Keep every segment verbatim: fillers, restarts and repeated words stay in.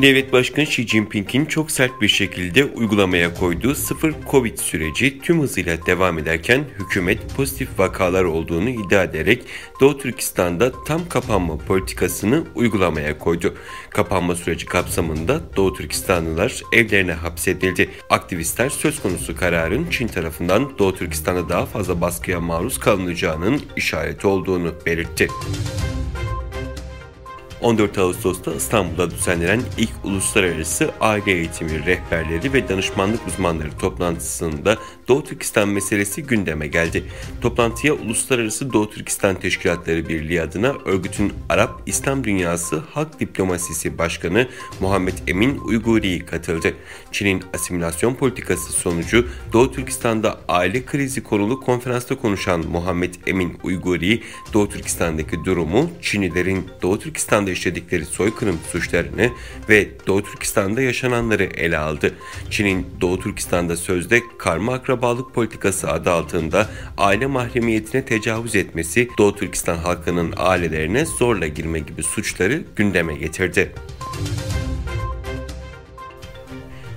Devlet Başkanı Xi Jinping'in çok sert bir şekilde uygulamaya koyduğu sıfır Covid süreci tüm hızıyla devam ederken hükümet pozitif vakalar olduğunu iddia ederek Doğu Türkistan'da tam kapanma politikasını uygulamaya koydu. Kapanma süreci kapsamında Doğu Türkistanlılar evlerine hapsedildi. Aktivistler söz konusu kararın Çin tarafından Doğu Türkistan'da daha fazla baskıya maruz kalınacağının işareti olduğunu belirtti. On dört Ağustos'ta İstanbul'da düzenlenen ilk uluslararası aile eğitimi rehberleri ve danışmanlık uzmanları toplantısında Doğu Türkistan meselesi gündeme geldi. Toplantıya Uluslararası Doğu Türkistan Teşkilatları Birliği adına örgütün Arap İslam Dünyası Halk Diplomasisi Başkanı Muhammed Emin Uyguri katıldı. Çin'in asimilasyon politikası sonucu Doğu Türkistan'da aile krizi konulu konferansta konuşan Muhammed Emin Uyguri, Doğu Türkistan'daki durumu, Çinlilerin Doğu Türkistan'da işledikleri soykırım suçlarını ve Doğu Türkistan'da yaşananları ele aldı. Çin'in Doğu Türkistan'da sözde karma akrabalık politikası adı altında aile mahremiyetine tecavüz etmesi, Doğu Türkistan halkının ailelerine zorla girme gibi suçları gündeme getirdi.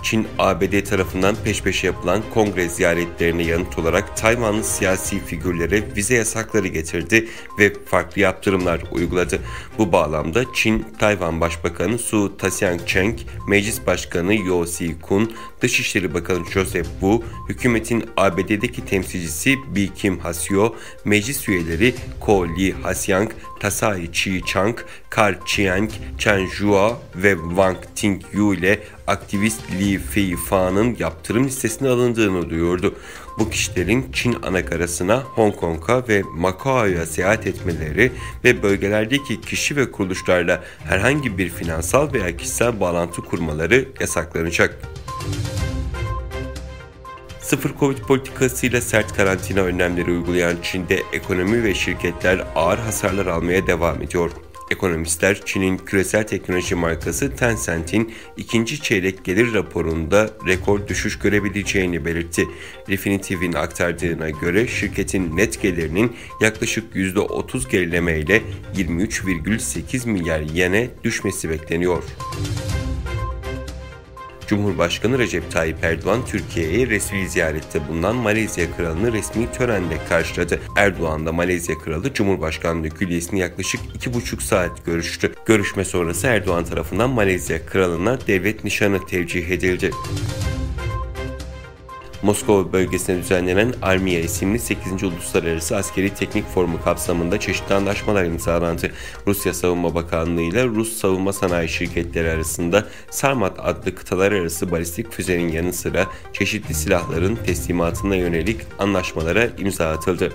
Çin, A B D tarafından peş peşe yapılan kongre ziyaretlerine yanıt olarak Tayvanlı siyasi figürlere vize yasakları getirdi ve farklı yaptırımlar uyguladı. Bu bağlamda Çin, Tayvan Başbakanı Su Tatsiang-Cheng, Meclis Başkanı Yo Si-kun, Dışişleri Bakanı Joseph Wu, hükümetin A B D'deki temsilcisi Bi Kim Hasio, meclis üyeleri Ko Li Hasiang, Tasai Chi-chang, Kar Chiang, Chen Zhuo ve Wang Tingyu ile aktivist Li Feifan'ın yaptırım listesine alındığını duyurdu. Bu kişilerin Çin anakarasına, Hong Kong'a ve Macao'ya seyahat etmeleri ve bölgelerdeki kişi ve kuruluşlarla herhangi bir finansal veya kişisel bağlantı kurmaları yasaklanacak. Sıfır Covid politikasıyla sert karantina önlemleri uygulayan Çin'de ekonomi ve şirketler ağır hasarlar almaya devam ediyor. Ekonomistler Çin'in küresel teknoloji markası Tencent'in ikinci çeyrek gelir raporunda rekor düşüş görebileceğini belirtti. Refinitiv'in aktardığına göre şirketin net gelirinin yaklaşık yüzde otuz gerilemeyle yirmi üç virgül sekiz milyar yene düşmesi bekleniyor. Cumhurbaşkanı Recep Tayyip Erdoğan Türkiye'ye resmi ziyarette bulunan Malezya Kralı'nı resmi törenle karşıladı. Erdoğan da Malezya Kralı Cumhurbaşkanlığı Külliyesi'nde yaklaşık iki buçuk saat görüştü. Görüşme sonrası Erdoğan tarafından Malezya Kralı'na devlet nişanı tevcih edildi. Moskova bölgesinde düzenlenen Armia isimli sekizinci Uluslararası Askeri Teknik Forumu kapsamında çeşitli anlaşmalar imzalandı. Rusya Savunma Bakanlığı ile Rus savunma sanayi şirketleri arasında Sarmat adlı kıtalar arası balistik füzenin yanı sıra çeşitli silahların teslimatına yönelik anlaşmalara imza atıldı.